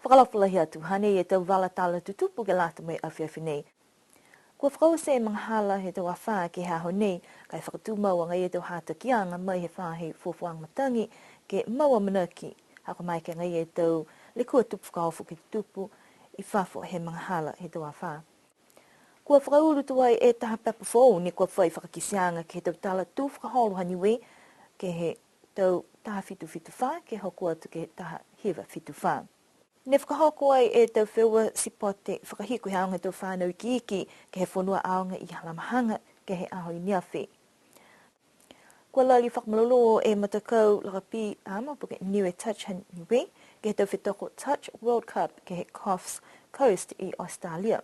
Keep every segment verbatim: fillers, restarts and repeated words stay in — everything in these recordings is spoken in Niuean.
Fakaalofa lahi atu, hanei e tau vala tala tutupu ke lata mo e afiafi nei. Kua fakaoti e magahala he tau afā ke he aho nei, ka e fakatumau agaia e tau hatakiaga mai he faahi fuafuaaga matagi, ke mau amanaki, ha kua maeke agaia e tau lekua tupu fakaofo ke tupu i fafo he magahala he tau afā. Kua fakaulu tuai e taha pepa foou ne kua fai fakakiteaga ke he tau tala tū fakaholo ha Niue, ke he tau taha fitu fitu fā, ke hoko atu ke he taha hiva fitu fā. Ne fakahoko ai e tau feua sipote fakahiku he aoga tau fanau ikiiki, ke he fonua aoga i Halamahaga, ke he aho i neafi. Kua lali fakamalolō e matakau lakapī ama po ke Niue Touch ha Niue, ke he tau fetoko Touch World Cup, ke he Coffs Coast i Australia.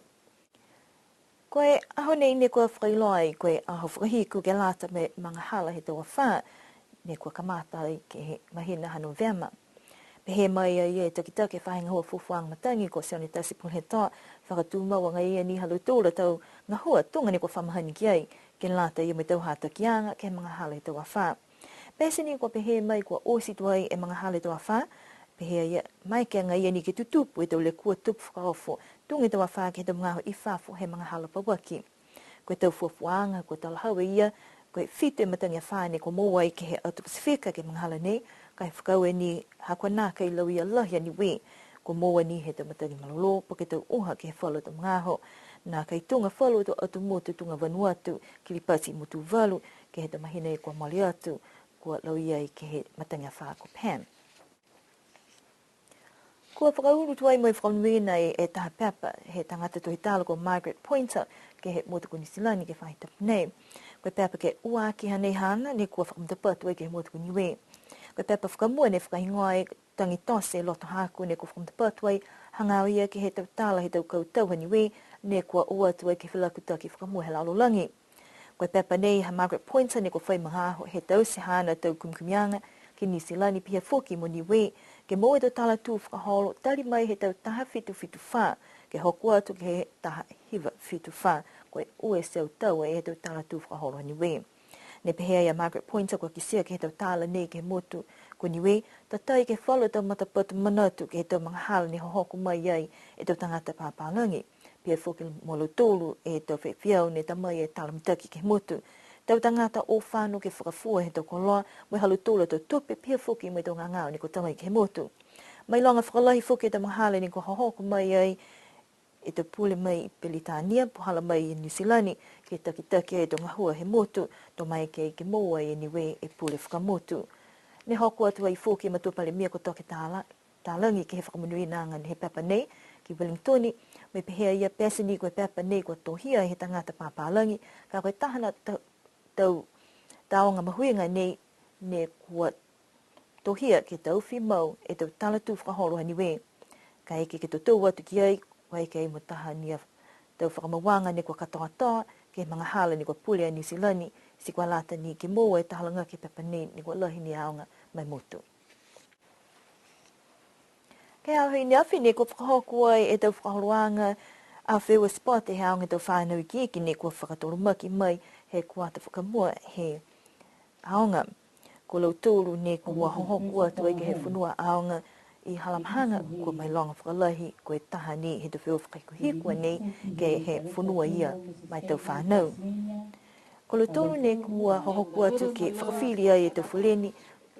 Ko e aho nei ne kua fakailoa ai, ko e aho fakahiku ke lata mo e magahala he tau afā, ne kua kamata ai ke he mahina ha Novema. Pehē mai ai e takitaki he faahi gahua fuafuaaga matagi ko Sione Tasi Pulehetoa, fakatumau agaia ni ha lautolu a tau gahua tuga ne kua fa mahani ki ai, ke lata ia mo e tau hatakiaga ke he magahala he tau afā. Pete ni kua pehē mai kua oti tuai e magahala he tau afā, pehē a ia maeke agaia ni ke tutupu e tau lekua tupu fakaofo, tuga e tau afā ke he tau magaaho i fafo he magahala pauaki. Ko e tau fuafuaaga, kua talahau e ia, ko e fitu e matagi afā ne kua moua ai ke he atu Pasifika ke he magahala nei, ka e fakaaue ni ha kua nākai lauia lahi a Niue. Kua moua ni he tau matagi malolō, po ke tau uha ke he falu tau magaaho. Nākai tuga falu tau atu motu tuga Vanuatu, Kiripati mo Tuvalu, ke he tau mahina kua mole atu, kua lauia ai ke he matagi afā ko Pam. Kua fakaulu tuai mo e fakamonuina e, e taha pepa he tagata tohi tala ko Margaret Pointer ke he motu ko Niu Silani ke he faahi tapu nei. Ko e pepa ke ua aki hanei haana ne kua fakamatapatu ai ke he motu ko Niue. Ko e pepa fakamua ne fakahigoa e Tagi Tote e Loto Haaku ne kua fakamatapatu ai hagaao ia ke he tau tala he tau kautau ha Niue ne kua o atu ai ke he felakutaki fakamua he lalolagi. Ko e pepa nei ha Margaret Pointer ne kua fai magaaho he taute haana tau kumikumiaga ki Niu Silani pihia foki mo Niue, ke moua e tau tala tū fakaholo tali mai he tau taha fitu fitu fā, ke hoko atu ke he taha hiva fitu fā, ko e ua e teau tau e tau tala tū fakaholo ha Niue. Ne pehē a Margaret Pointer kua kitia ke he tau tala nei ke he motu ko Niue, tatai ke he falu tau matapatu manatu ke he tau magahala ne hohoko mai ai e tau tagata papālagi. Pihia foki mo lautolu e tau fefeau ne ta mai e tala mitaki ke he motu. Tau tagata o fano ke fakafua he tau koloa, mo e ha lautolu a tau tupe, pihia foki mo e tau gagao ne kua ta mai ke he motu. Mailoga fakalahi foki e tau magahala ne kua hohoko mai ai e tau pule mai i Peritania, puhala mai i Niu Silani, ke takitaki ai e tau gahua he motu, to maeke ke moua e Niue e pule fakamotu. Ne hoko atu ai foki e matua palemia ko Toke Tala, Talagi ke he fakamonuinaaga he pepa nei ki Wellington, mo e pehē a ia pete ni ko e pepa nei kua tohia he tagata papālagi, ka ko e taha ni a tau, tau tāoga mahuiga nei ne kua tohia ke taofi mau e tau tala tū fakaholo ha Niue. Kaeke ke totou atu ki ai, kaeke ai mo taha ni a tau fakamauaga ne kua katoatoa ke he magahala ne kua pule a Niu Silani, ti kua lata ni ke moua e taha lagaki he pepa nei ne kua lahi ni e aoga ma e motu. Ke he aho i neafi ne kua fakahoko ai e tau fakaholoaga a feua sipote he aoga tau fanau ikiiki ne kua fakatolomaki mai he kuata fakamua he aoga. Ko lautolu ne kua hohoko atu ai ke he fonua aoga i Halamahaga, kua mailoga fakalahi ko e taha ni he tau feua fakahikuhiku a nei ke he fonua ia ma e tau fanau. Ko lautolu ne kua hohoko atu ke fakafili ai e tau foleni,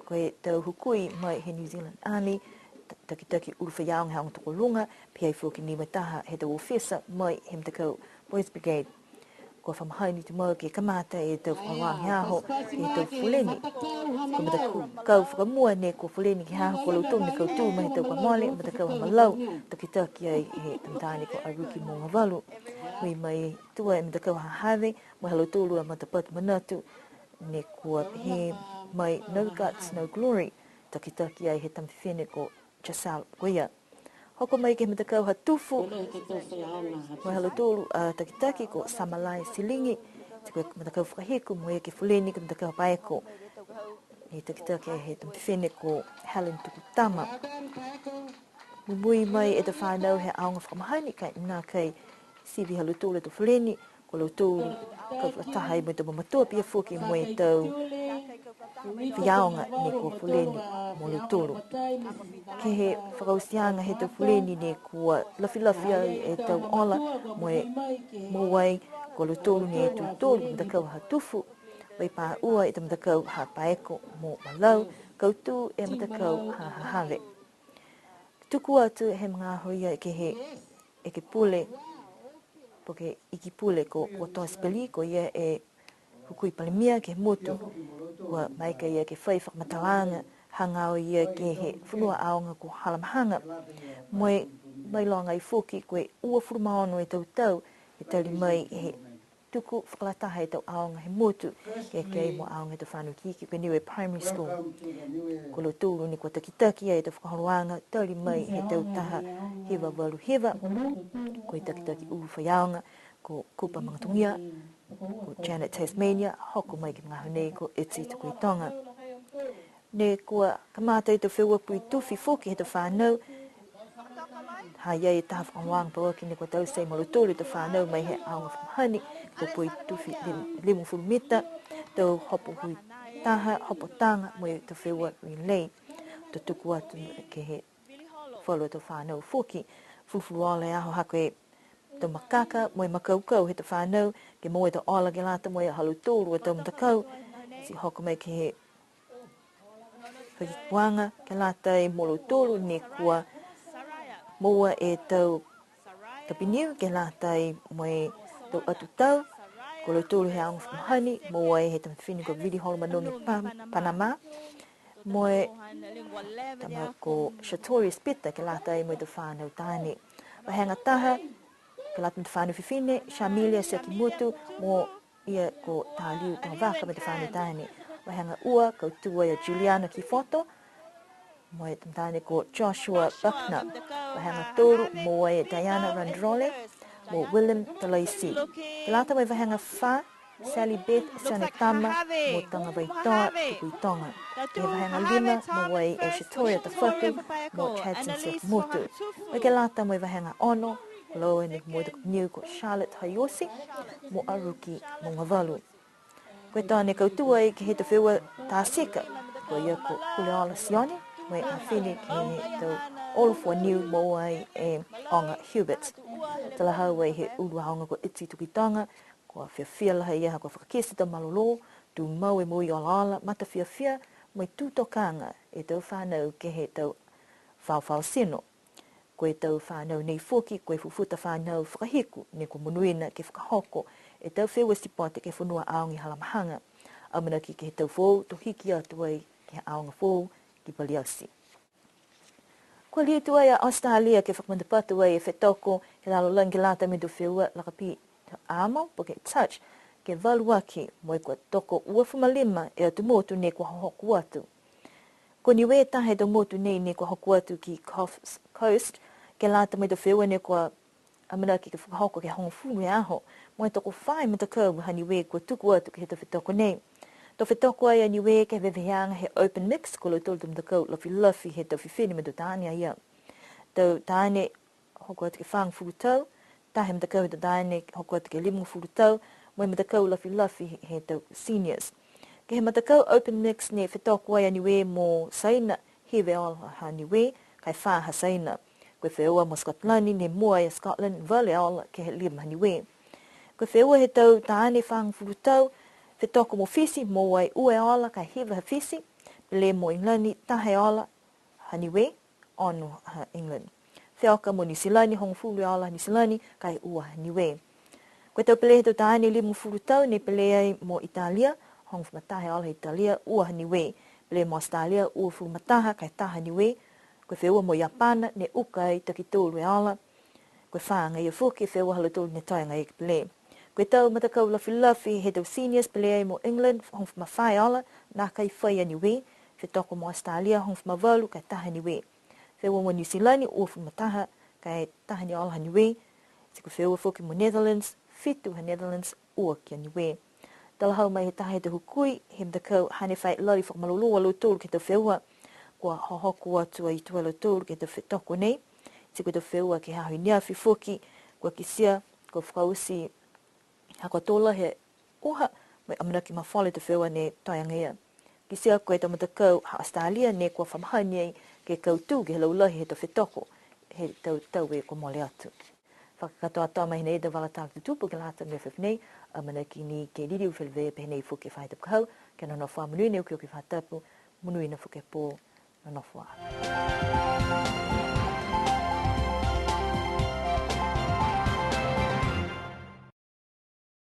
ko e tau hukui mai he New Zealand Army, ta-, takitaki ulu faiaoga he aoga tokoluga, pihia foki ni mo e taha he tau ofisa mai he matakau Boys Brigade. Kua fa mahani tumau ke kamata e tau fakaaoga he aho, e tau foleni. Ko e matakau fakamua ne kua foleni ke he aho, ko lautolu ne kautū mai he tau kua mole, matakau ha Malau, takitaki ai he tama taane ko Aruki Mogavalu. Ui mai tua e matakau ha Have, mo e ha lautolu a matapatu manatu, ne kua pehē mai No Guts, No Glory, takitaki ai he tama fifine ko Giselle Weir. Hoko mai ke he matakau ha Tufu, mo e ha lautolu a takitaki ko Samalai Siligi, ti ko e matakau fakahiku mo e ke foleni ko e matakau ha Paeko. Ne takitaki ai he tama fifine ko Helen Tukutama. Mumui mai e tau fanau he aoga fakamahani ka e nākai sivi ha lautolu e tau foleni, ko lautolu ka fakataha ai mo e tau mamatua pihia foki mo e tau faiaoga ne kua fuleni mo lautolu. Ke he fakaotiaga he tau fuleni ne kua lafilafi ai e tau ola mo e moua ai ko lautolu ne tū tolu matakau ha Tufu, vai pā ua e tau matakau ha Paeko mo Malau, kautū e matakau ha Hahave. Tuku atu he magaaho ia ke he ekepule, po ke ikipule ko Uatoa Sipeli, ko ia e hukui palemia ke he motu. Kua maeke ia ke fai fakamatalaaga hagaao ia ke he fonua aoga ko Halamahaga. Mo e mailoga ai foki ko e uafulu ma ono e tau tau he tali mai he tuku fakalataha e tau aoga he motu, ke eke ai mo aoga he tau fanau ikiiki, ko e Niue Primary School. Ko lautolu ne kua takitaki ai e tau fakaholoaga tali mai he tau taha hiva valu hiva. Ko e takitaki ulu faiaoga ko Kupa Magatogia, ko Janet Tasmania, hoko mai ke he magaaho nei ko Iti Tukuitonga. Ne kua kamata e tau feua pui tufi foki he tau fanau. Ha i ai e taha fakaholoaga pauaki ne kua taute mo lautolu e tau fanau mai he aoga fakamahani, ko e pui tufi lim-, limagofulu mita, tau hopo hui taha, hopo taga, mo e tau feua relay. To tuku atu ke he falu a tau fanau foki. Fulufuluola e aho ha ko e tau makaka mo e makaukau he tau fanau, ke moua e tau ola ke lata mo e ha lautolu a tau matakau. Ti hoko mai ke he fakaikipuaga ke lata mo lautolu ne kua moua e tau kapiniu ke lata mo e tau atu tau. Ko lautolu he aoga fakamahani, moua he tama fifine ko Vili Holomanogi Pa-, Panama. Mo e tama ko Sartorius Peter ke lata mo e tau fanau taane. Vahega taha, ke lata mo e tau fanau fifine, Shamilia Siakimotu, mo ia ko Taliu Tavaka mo e tau fanau taane. Vahega ua, kautū ai a Juliana Kifoto, mo e tama taane ko Joshua Buckner. Vahega tolu, moua e Diana Randrole, mo Willem Talaisi. Ke lata mo e vahega fā, Sally Beth Sionetama mo Tagavaitoa Tukuitonga. Ke he vahega lima, moua e Shatoria Tafatu mo Chadson Siakimotu. Mo e ke lata mo e vahega ono, ko laua ne moua e tau kapiniu ko Charlotte Hayoshi mo Aruki Mogavalu. Ko e tau ne kautū ai ke he tau feua tā tika, ko ia ko Huleola Sione, mo e afine ke he tau olo fua niu moua e Oga Hubert. Talahau ai he ulu aoga ko Iti Tukuitonga, kua fiafia lahi a ia ha kua fakakite tau malolō, tumau e moui olaola, mata fiafia, mo e tū tokaga e tau fanau ke he tau faofao tino. Ko e tau fanau nei foki, ko e fufuta fanau fakahiku, ne kua monuina ke fakahoko e tau feua sipote ke he fonua aoga i Halamahaga. Amanaki ke he tau foou, to hiki atu ai ke he aoga foou ki Paliati. Kua liu tuai a Australia ke fakamatapatu ai e fetoko he lalolagi ke lata mo e tau feua lakapi amo, po ke touch, ke valu aki, mo e kua toko uafulu ma lima e atu motu ne kua hohoko atu. Ko Niue taha he tau motu nei ne kua hohoko atu ki Coffs Coast, ke lata mo e tau feua ne kua amanaki ke fakahoko ke hogofulu e aho, mo e tokofā e matakau ha Niue kua tuku atu ke he tau fetoko nei. To fetoko ai a Niue ke he veveheaga he open mix, ko lautolu tau matakau lafilafi he tau fifine mo e tau taane a ia. Tau taane hoko atu ke fāgofulu tau, taha e matakau he tau taane hoko atu ke limagofulu tau, mo e matakau lafilafi he tau seniors. Ke he matakau open mix ne fetoko ai a Niue mo Saina, hiva e ola ha Niue, ka e fā ha Saina. Ko e feua mo Scotland ne mua ai a Scotland, valu e ola ke he lima ha Niue. Ko e feua he tau taane fāgofulu tau, fetoko mo Fisi, moua e ua e ola, ka e hiva ha Fisi, pele mo England, taha e ola ha Niue, ono ha England. Feoka mo Niu Silani, hogofulu e ola ha Niu Silani, ka e ua ha Niue. Ko e tau pele he tau taane limagofulu tau ne pele ai mo Italia, hogofulu ma taha e ola ha Italia, ua ha Niue. Pele mo Australia, uafulu ma taha, ka e taha ha Niue. Ko e feua mo Iapana, ne uka ai takitolu e ola. Ko e fā agaia foki e feua ha lautolu ne toe agaia ke pele. Ko e tau matakau lafilafi he tau seniors pele ai mo England, hogofulu ma fā e ola, nākai fai a Niue, fetoko mo Australia, hogofulu ma valu, ka e taha Niue. Feua mo Niu Silani, uafulu ma taha, ka e taha ni ola ha Niue. Ti ko e feua foki mo Netherlands, fitu ha Netherlands, ua ki a Niue. Talahau mai he taha he tau hukui he matakau hane fai lali fakamalolō a lautolu ke he tau feua. Kua hohoko atu ai tuai a lautolu ke he tau fetoko nei. Ti ko e tau feua ke he aho i neafi foki, kua kitia, kua fakaoti ha kua tō lahi e uha, mo e amanaki mafola e tau feua ne toe agaia. Kitia ko e tau matakau ha Australia ne kua fa mahani ai ke kautū ke he laulahi he tau fetoko he tau, tau e kua mole atu. Fakakatoatoa mai hinei e tau vala tala tutupu ke lata mo e afiafi nei, amanaki ni ke liliu feleveia pehē nei foki he faahi tapu ka hau, ke nonofo ā, monuina e okioki faahi tapu, monuina foki e pō, nonofo ā.